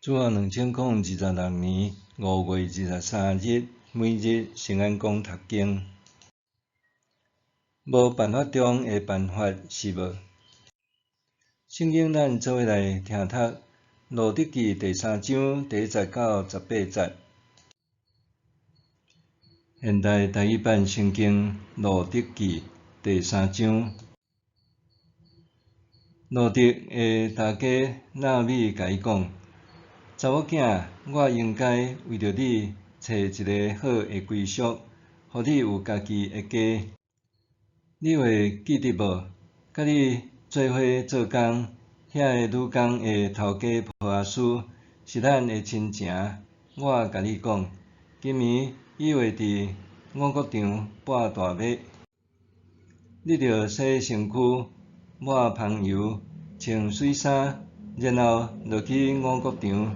主後2026年5月23日，每日聖安講讀經。無辦法中的辦法是無？聖經咱做伙來聽讀《路得記》第三章第一節到18節。現代台語版聖經《路得記》第三章。路得的大家拿俄米共伊講：查某囝，我應該為著你揣一个好的歸宿，予你有家己的家。你會記得無？佮你做伙做工，遐个女工的頭家波阿斯是咱的親情。我共你講，今暝伊會佇五穀場掰大麥。你著洗身軀，抹香油，穿媠衫，然後落去五穀場。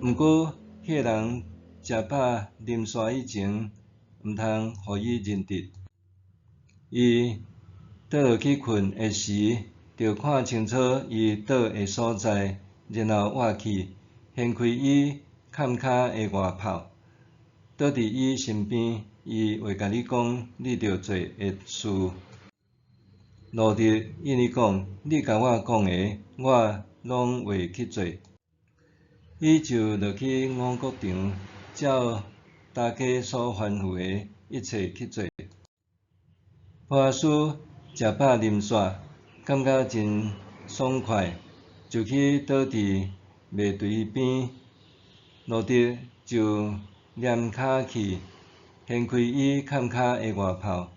毋過，彼个人食飽啉沙以前，毋通予伊認得。伊倒落去睏的時，著看清楚伊倒的所在，然後倚去，掀開伊崁跤的外袍，倒佇伊身邊，伊會共你講你著做的事。路得應伊講：你共我講的，我攏會去做。伊就落去五穀場，照大家所吩咐的一切去做。波阿斯食飽啉煞，感覺真爽快，就去倒佇麥堆邊。路得就躡跤去，掀開伊崁跤的外袍，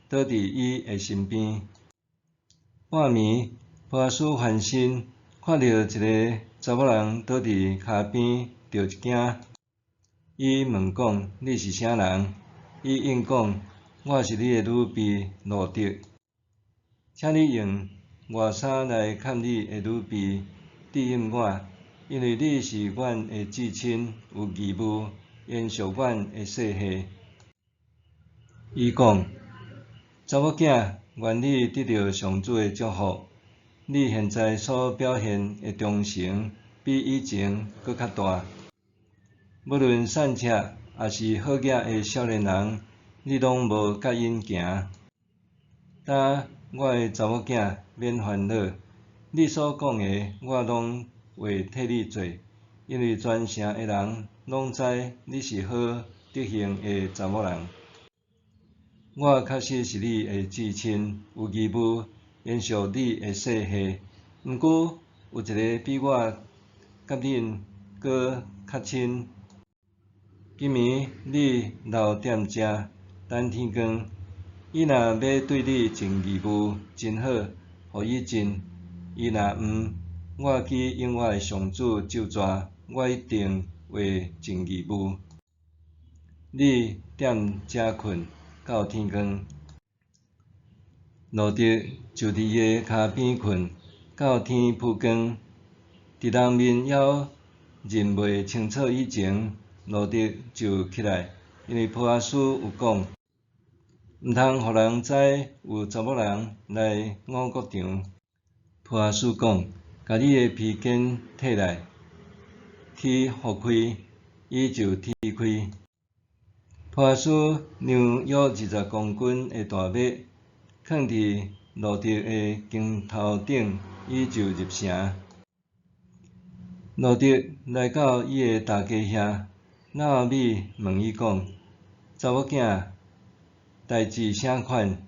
倒佇伊的身邊。半暝，波阿斯翻身，看著一个查某人倒佇跤邊，著一驚。伊問講：你是啥人？伊應講：我是你的女婢路得，請你用外衫來崁你的女婢，致應我，因為你是阮的至親，有義務延續阮的世系。伊講：查某囝，願你得著上主的祝福。你現在所表現的忠誠，比以前閣較大。無論散赤抑是好額的少年人，你攏無佮𪜶行。今我的查某囝，免煩惱，你所講的，我攏會替你做，因為全城的人攏知你是好德行的查某人。我確實是你的至親，有義務延續你的世系。毋過有一个比我佮恁閣較親。今暝你留踮遮，等天光。伊若欲對你盡義務，真好，予伊盡；伊若毋，我去應我的上主咒詛，我一定會盡義務。你踮遮睏到天光。路得就佇伊的跤邊睏，到天晡光。佇人面猶認袂清楚以前，路得就起來，因為波阿斯有講，毋通予人知有查某人來五穀場。波阿斯講：共你的披肩提來，鐵予開，伊就鐵開。波阿斯量約20公斤的大麥，囥佇路得的肩頭頂，伊就入城。路得來到伊的大家遐，拿俄米問伊講：查某囝，代誌啥款？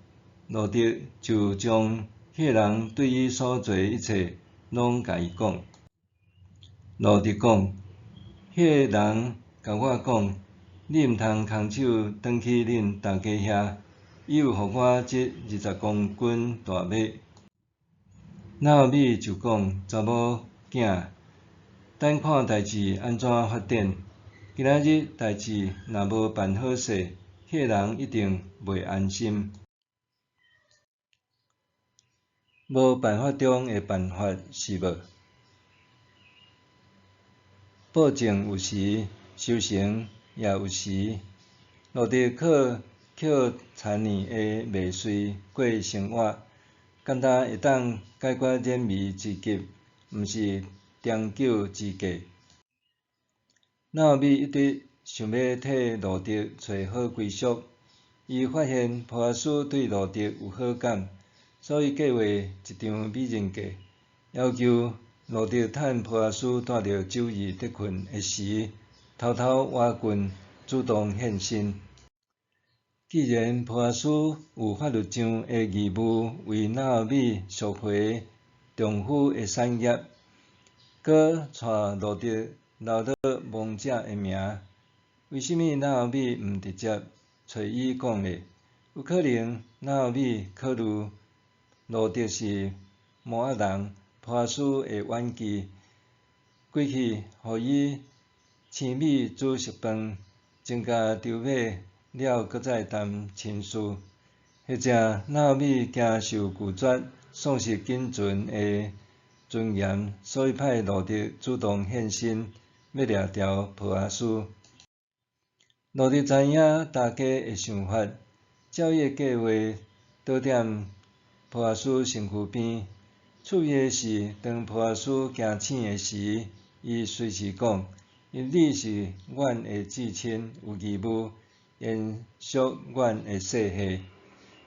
路得就將彼个人對伊所做的一切攏共伊講。路得講：彼个人共我講，你毋通空手轉去恁大家遐，伊有予我這20公斤大麥。拿俄米就講：查某囝，等看代誌按怎發展。今仔日代誌若無辦好勢，彼个人一定袂安心。無辦法中的辦法是無？播種有時，收成也有時。路得靠抾田年的麥穗過生活，敢若會當解決燃眉之急，毋是長久之計。拿俄米一直想欲替路得揣好歸宿，伊發現波阿斯對路得有好感，所以計畫一場美人計，要求路得趁波阿斯帶著酒意佇睏的時，偷偷倚近，主動獻身。既然波阿斯有法律上的義務為拿俄米贖回丈夫的產業，閣帶路得留落亡者的名，為啥物拿俄米毋直接揣伊講呢？有可能拿俄米考慮路得是摩押人，波阿斯會婉拒，規氣予伊生米煮熟飯，增加籌碼了，閣再談親事。或者拿俄米驚受拒絕，喪失僅存的尊嚴，所以派路得主動獻身，欲掠牢波阿斯。路得知影大家的想法，照伊的計劃倒踮波阿斯身軀邊。趣味的是，當波阿斯驚醒的時，伊隨時講：因你是阮的至親，有義務延續阮的世系。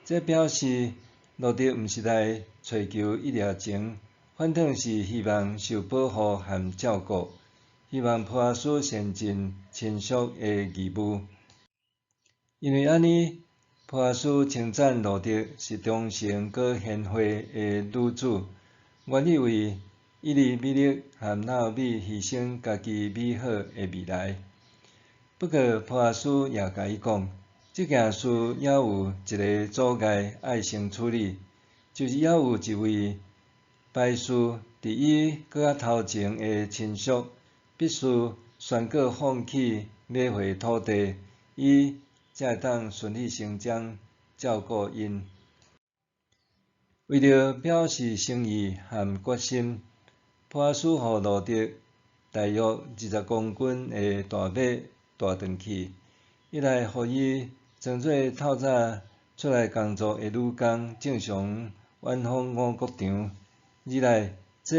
這表示路得毋是來揣求一夜情，反轉是希望受保護和照顧，希望波阿斯善盡親屬的義務。因為按呢，波阿斯稱讚路得是忠誠閣賢惠的女子，原意為以利米勒和拿俄米犧牲家己美好的未來。不過，波阿斯也共伊講，這件事猶有一个阻礙愛先處理，就是猶有一位排序佇伊閣較頭前的親屬，必須宣告放棄買回土地，伊才會當順理成章照顧𪜶。為著表示誠意和決心，波阿斯予路得大約20公斤的大麥帶轉去，一來予伊裝做透早出來工作的女工，正常往訪五穀場；二來，這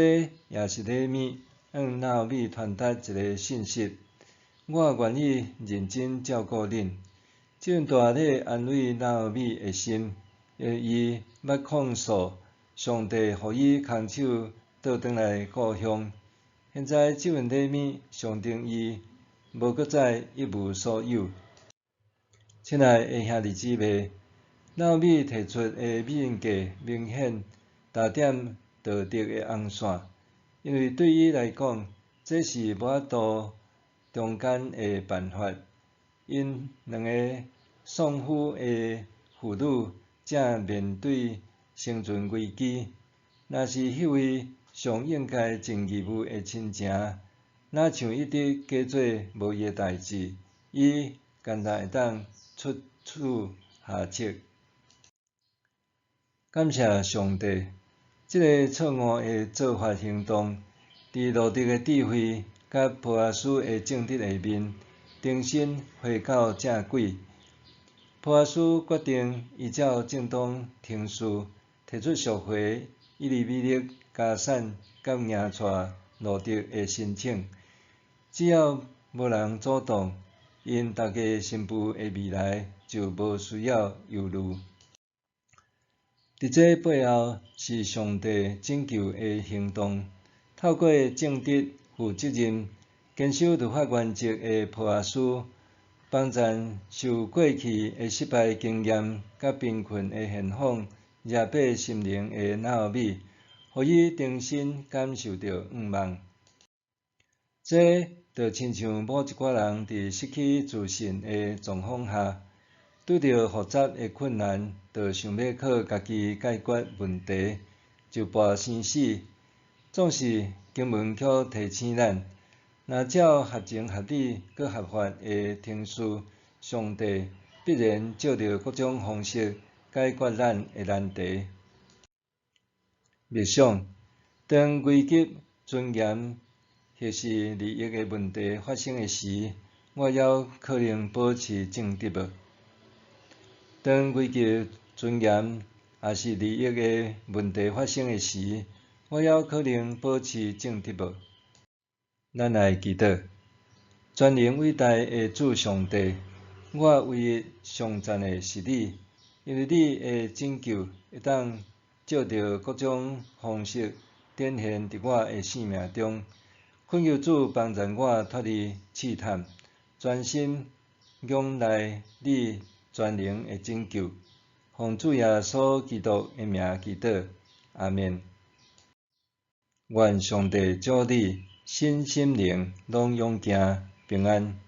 也是禮物，向拿俄米傳達一个信息：我願意認真照顧恁。這份大禮安慰拿俄米的心，因為伊捌控訴上帝予伊空手倒轉來故鄉。現在這份禮物象徵伊無閣再一無所有。親愛的兄弟姊妹，拿俄米提出的美人計明顯踏點道德的紅線，因為對伊來講，這是無法度中間的辦法。𪜶兩个喪夫的婦女正面對生存危機，若是彼位上應該盡義務的親情，若像一直假做無伊的代誌，伊敢若會當出此下策。感謝上帝，這个錯誤的做法行動，佇路得的智慧佮波阿斯的正直下面，重新回到正軌。波阿斯決定依照正當程序，提出贖回以利米勒家產佮迎娶路得的申請。只要無人阻擋，𪜶逐家新婦的未來就無需要憂慮。佇這背後是上帝拯救的行動，透過正直、負責任、堅守律法原則的波阿斯，幫贊受過去的失敗經驗佮貧困的現況壓迫心靈的拿俄米，予伊重新感受著向望。這就親像某一寡人佇失去自信的狀況下，拄著複雜的困難，就想欲靠家己解決問題，就搏生死。總是經文卻提醒咱，若照合情合理閣合法的程序，上帝必然藉著各種方式解決咱的難題。默想，當危及尊嚴或是利益的問題發生的時，我猶可能保持正直無？當危及尊嚴抑是利益的問題發生的時，我猶可能保持正直無？咱來祈禱。全能偉大的主上帝，我唯一賞讚的是你，因為你的拯救會當藉著各種方式展現佇我的生命中。懇求主幫助我脫離試探，專心仰賴你全能的拯救。奉主耶穌基督的名祈禱，阿們。願上帝祝你身心靈攏勇健平安。